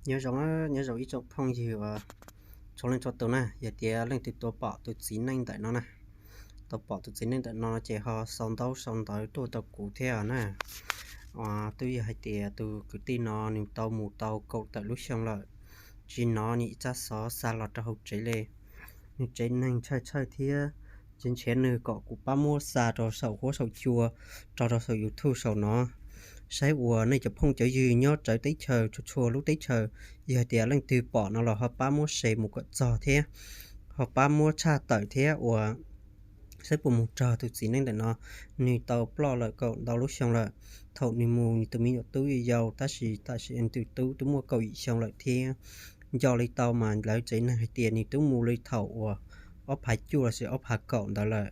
Nyob zoo, nyob zoo ib tsoom phooj ywg uas txhua leej txhua tus na, yog tias leej twg tau pom tus txiv neej ntawm no na, tau pom tus txiv neej ntawm no ces ho sau ntaub sau ntawv tuaj rau kuv thiab na. Twb yog hais tias tus kwv tij no nws tau mus tau kaum tawm lub xyoo lawm, tsis hnov nws ib txoj xov xa los rau hauv tsev li. Nws tsev neeg tshawj tshawj thiab, ces nrhiav nws kom kuv pab muab xa rau saum huab saum cua, rau rau saum YouTube saum no, saib uas nej cov phooj cov ywg nyob tsawv teb chaws txhua txhua lub teb chaws, yog tias leej twg pom no los ho pab muab share mus kom txog thiab, ho pab muab tshaj tawm thiab uas saib puas mus raug tus txiv neej ntawm no. Nws tau ploj lawm kaum ntau lub xyoo lawm. Thaum nws mus nws tus me nyuam tub yau yau, tab sis tam sim nws tus tub twb muaj kaum yim xyoo lawm thiab. Nco li tau mas lawv tsev neeg hais tias nws twb mus li thaum uas ob phav cuaj lossis ob phav kaum ntawd lawm.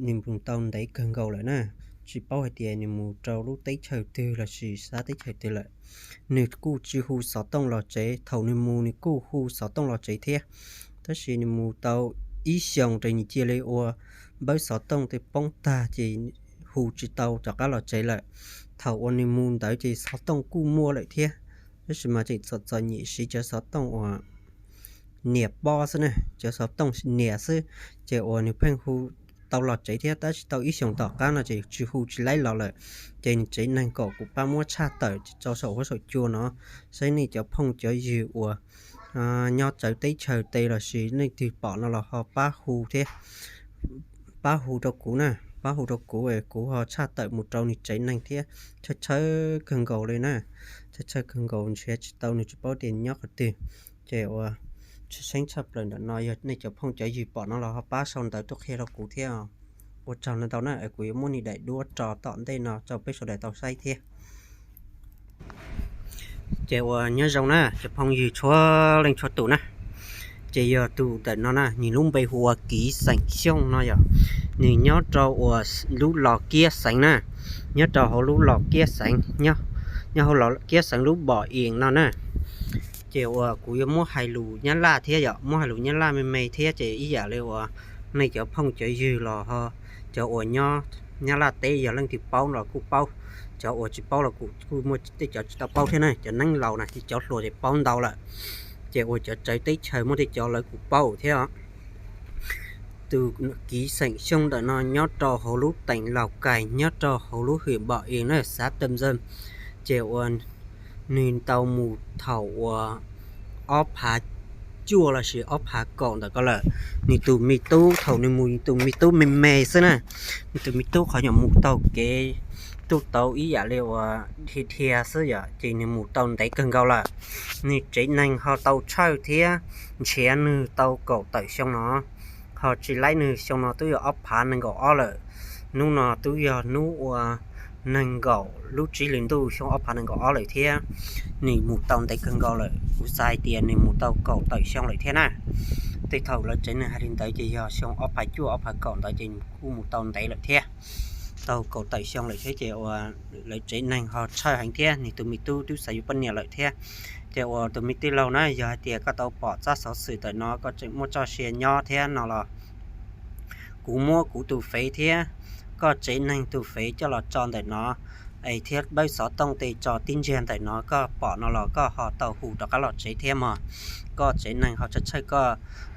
Nws mus tau ntev kawg nkaus lawm na, tsis paub hais tias nws mus rau lub teb chaws twg lossis sab teb chaws twg lawm. Nws kuj tsis hu xov tooj los tsev, thaum nws mus nws kuj hu xov tooj los tsev thiab, tab sis nws mus tau ib xyoos ces nws cia li ua npawb xov tooj tej poob tag ces hu tsis tau rov qab los tsev lawm. Thaum uas nws mus ntawd ces xov tooj kuj muaj lawm thiab, tab sis mas tseem txom txom nyem siv cov xov tooj uas nias pob xwb na, cov xov tooj nias xwb, ces uas nws pheej hu tau los tsev thiab, tab sis tau ib xyoos tom qab no ces tsis hu tsis laib los lawm. Ces nws tsev neeg kom kuv pab muab tshaj tawm rau saum huab saum cua no, saib nej cov phooj cov ywg uas nyob tsawv teb chaws tes lossis nej twg pom no los ho pab hu thiab, pab hu rau kuv na, pab hu rau kuv es kuv ho tshaj tawm mus rau nws tsev neeg thiab. Tshawj tshawj kawg nkaus li na, tshawj tshawj kawg nkaus, nrhiav tsis tau nws, tsis paub tias nyob qhov twg. Ces uas tshwj xeeb tshaj plaws ntawm no yog nej cov phooj cov ywg pom no los ho pab sau ntawv tuaj qhia rau kuv thiab. Ua tsaug ntau ntau na, kuv yuav muab nws daim duab tso tom ntej no rau peb sawv daws tau saib thiab. Ces uas nyob zoo na cov phooj ywg txhua leej txhua tus na, ces yog tus ntawm no na, nws lub npe hu ua Kiv Xeem Xyooj no yog, nws nyob rau uas lub Los Kiab xeev na, nyob rau hauv lub Los Kiab xeev, nyob hauv Los Kiab xeev lub Bom Ees no na. Ces uas kuv yuav muab hais lus Nyab Laj thiab yom, muab hais lus Nyab Laj me me thiab, ces ib yam li uas nej cov phooj cov ywg los ho, cov uas nyob Nyab Laj teb yog leej twg paub los kuj paub, cov uas tsis paub los kuj muaj tej cov tsis tau paub thiab na, cov neeb laus na, cov hluas ces paub ntau lawm, ces uas cov tsawv teb chaws muaj tej cov lawv kuj paub thiab. Tus Kiv Xeem Xyooj ntawm no nyob rau hauv lub teem Laus Kais, nyob rau hauv lub hwm Npom Ees na, xav Tam Zam. Ces uas nws tau mus thaum uas ob phav cuaj lossis ob phav kaum ntawm ko lawm. Nws tus me tub, thaum nws mus nws tus me tub me me xwb na, nws tus me tub qhov nyuam mus taug kev tuj tau ib yam li uas dhia dhia xwb yom, ces nws mus tau ntev kawg nkaus lawm. Nws tsev neeg ho tau tshawj thiab nrhiav nws tau kaum tawm xyoo no, ho tsis laib nws, xyoo no twb yog ob phav nees nkaum ob lawm. Hnub no twb yog hnub ua nees nkaum lub tsib hlis ntuj xyoo ob phav nees nkaum ob lawm thiab. Nws mus tau ntev kawg nkaus lawm, kuv xav hais tias nws mus tau kaum tawm xyoo lawm thiab na. Tej thaum lawv tsev neeg hais li ntawd ces yog xyoo ob phav cuaj ob phav kaum ntawd ces kuj mus tau ntev lawm thiab, tau kaum tawm xyoo lawm thiab. Ces uas lawv tsev neeg ho tshawj heev thiab, nws tus me tub twb xav yuav poj niam lawm thiab. Ces uas tus me tij laug na, yog hais tias koj tau pom tsab xov xwm ntawm no, koj tseem muaj txoj sia nyob thiab no los kuv muab kuv tus fev thiab koj tsev neeg tus fev coj los tso ntawm no, es thiab npawb xov tooj tej tso tib ntsiag ntawm no, koj pom no los koj ho tau hu rov qab los tsev thiab mog. Koj tsev neeg ho tshawj tshawj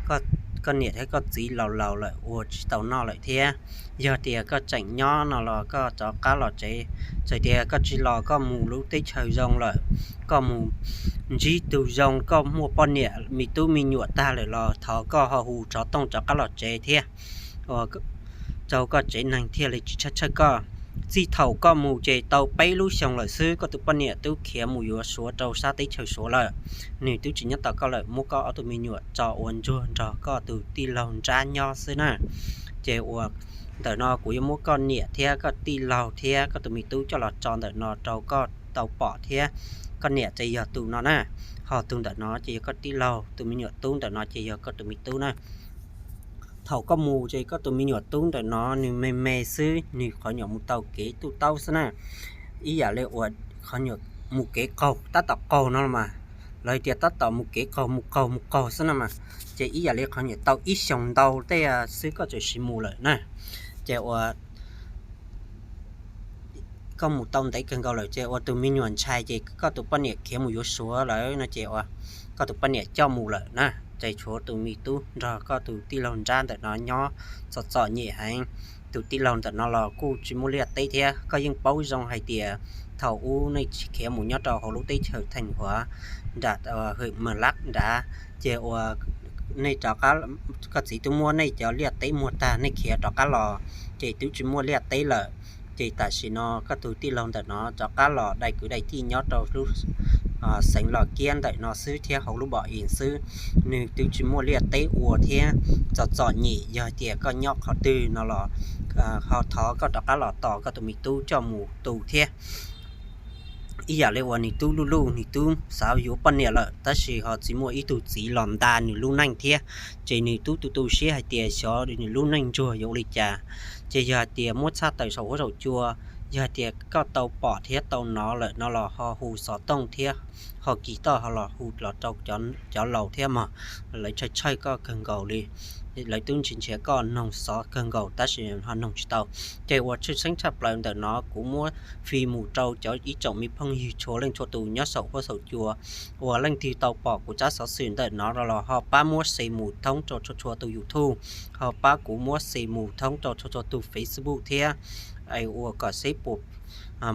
koj, koj niam thiab koj txiv laus laus lawm ua tsis tau noj lawm thiab. Yog tias koj tseem nyob no los koj rov qab los tsev, txawm tias koj tsis los koj mus lub teb chaws zoo lawm, koj mus ntsib tus zoo, koj muaj poj niam me tub me nyuam tag lawm los thov koj ho hu xov tooj rov qab los tsev thiab, rau koj tsev neeg thiaj li tsis tshawj tshawj koj. Txij thaum koj mus ces tau peb lub xyoos lawm xwb, koj tus poj niam twb khiav mus yuav Suav rau sab teb chaws Suav lawm. Nws twb tsis nyob tos koj lawm, muab koj ob tug me nyuam tso ua ntsuag nrog koj tus tij laug nrab nyob xwb na. Ces uas ntawm no kuv yuav muab koj niam thiab koj tij laug thiab koj tus me tub coj los tso ntawm no rau koj tau pom thiab. Koj niam ces yog tus no na, ho tus ntawm no ces yog koj tij laug, tus me nyuam tub ntawm no ces yog koj tus me tub na. Thaum koj mus ces koj tus me nyuam tub ntawm no nws me me xwb, nws qhov nyuam mus tau kev tuj taub xwb na. Ib yam li uas qhov nyuam mus kev qaug, tab tom qaug no los mas, lawv tias tab tom mus kev qaug, mus qaug mus qaug xwb no mas, ces ib yam li qhov nyuam tau ib xyoos ntau tej xwb koj txawm siv mus lawm na. Ces uas koj mus tau ntev kawg nkaus lawm ces ua tus me nyuam ntshai ces koj tus poj niam khiav mus yuav Suav lawm no ces ua koj tus poj niam coj mus lawm na, ces tshuav tus me tub nrog koj tus tij laug nrab ntawm no nyob txom txom nyem heev. Tus tij laug ntawm no los kuj tsis muaj liaj teb thiab, koj yeej paub zoo hais tias thaum ub nej khiav mus nyob rau hauv lub teb chaws Theej Huav nram Hwm Mawg Lab nrad, ces ua nej rov qab, koj txiv twb muab nej cov liaj teb muag tag nej khiav rov qab los, ces twb tsis muaj liaj teb lawm. Ces tam sim no koj tus tij laug ntawm no rov qab los dai kwv dai tij nyob rau lub xeev Los Kiab ntawm no xwb thiab hauv lub bom i xwb, nws twb tsis muaj liaj teb ua thiab, txom txom nyem, yog tias koj nyob qhov twg no los ho thov koj rov qab los tos koj tus me tub coj mus tu thiab. Ib yam li uas nws tub luj luj, nws tub xav yuav poj niam lawm tab sis ho tsis muaj ib tug txiv los nta nws lub neej thiab, ces nws tub tu tu siab hais tias xyov nws lub neej ntsuag yuav ua li cas. Ces yog hais tias muab tshaj tawm saum huab saum cua, yog hais tias koj tau pom thiab tau hnov lawm no los ho hu xov tooj thiab ho kis toj ho los hu los rau cov laus thiab mog, lawv tshawj tshawj koj kawg nkaus li. Lawv twb ntsia nrhiav koj noog xov kawg nkaus tab sis ho noog tsis tau. Ces uas tshwj xeeb tshaj plaws ntawm no kuv muab fi mus rau cov ib tsoom me phooj ywg txhua leej txhua tus nyob saum huab saum cua, uas leej twg tau pom kuv tsab xov xwm ntawm no los ho pab muab share mus thoob rau txhua txhua tus YouTube, ho pab kuv muab share mus thoob rau txhua txhua tus Facebook thiab, es uas kom seb puas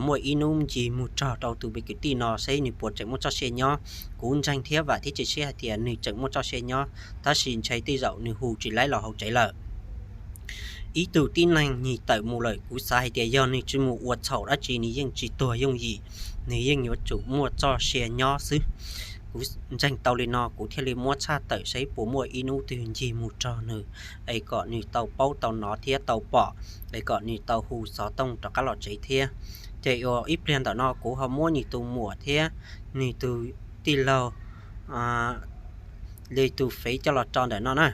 muaj ib hnub ncig mus txog rau tus me kwv tij no seb nws puas tseem muaj txoj sia nyob. Kuv ntseeg thiab vam thiab cia siab hais tias nws tseem muaj txoj sia nyob, tab sis ntshai tej zaum nws hu tsis laib los hauv tsev lawm. Ib tug tib neeg ncig tawm mus lawm kuv xav hais tias yog nws tsis mus ua txhaum dab tsi nws yeej tsis tuag yooj yim, nws yeej yuav tsum muaj txoj sia nyob xwb. Kuv ntseeg tau li no kuv thiaj li muab tshaj tawm seb puas muaj ib hnub twg ncig mus txog nws, es kom nws tau paub tau hnov thiab tau pom, es kom nws tau hu xov tooj rov qab los tsev thiab. Ces uas ib pliag ntawm no kuv ho muab nws tus muam thiab nws tus tij laug li tus fev coj los tso ntawm no na.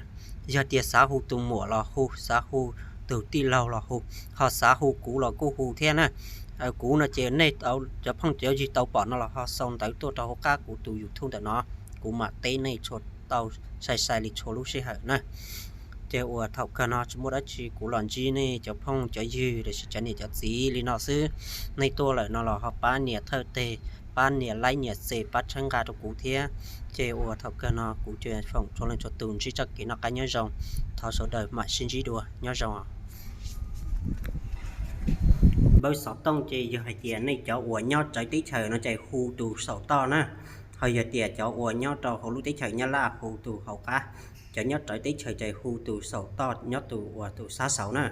Yog tias xav hu tus muam los hu, xav hu tus tij laug los hu, ho xav hu kuv los kuj hu thiab na. Kuv no ces nej cov phooj cov ywg tau pom no los ho sau ntawv tuaj rau hauv qab kuv tus YouTube ntawm no, kuv mam teb nej txhua tau sai sai li txhua lub sij hawm na. Ces uas thaum kawg no tsis muaj dab tsi, kuv los ntsib nej cov phooj cov ywg los sis cov niam cov txiv li no xwb. Nej tuaj lawm no los ho pab nias thawj teg, pab nias like nias share, pab txhawb nqa rau kuv thiab. Ces uas thaum kawg no kuv ces foom txhua leej txhua tus ntsib txoj kev noj qab nyob zoo. Thov sawv daws mam sib ntsib dua, nyob zoo. Npawb xov tooj ces yog hais tias nej cov uas nyob txawv teb chaws no ces hu tus saum toj na. Ho yog tias cov uas nyob rau hauv lub teb chaws Nyab Laj hu tus hauv qab, cov nyob txawv teb chaws ces hu tus saum toj nyob tus uas tus sab saud na.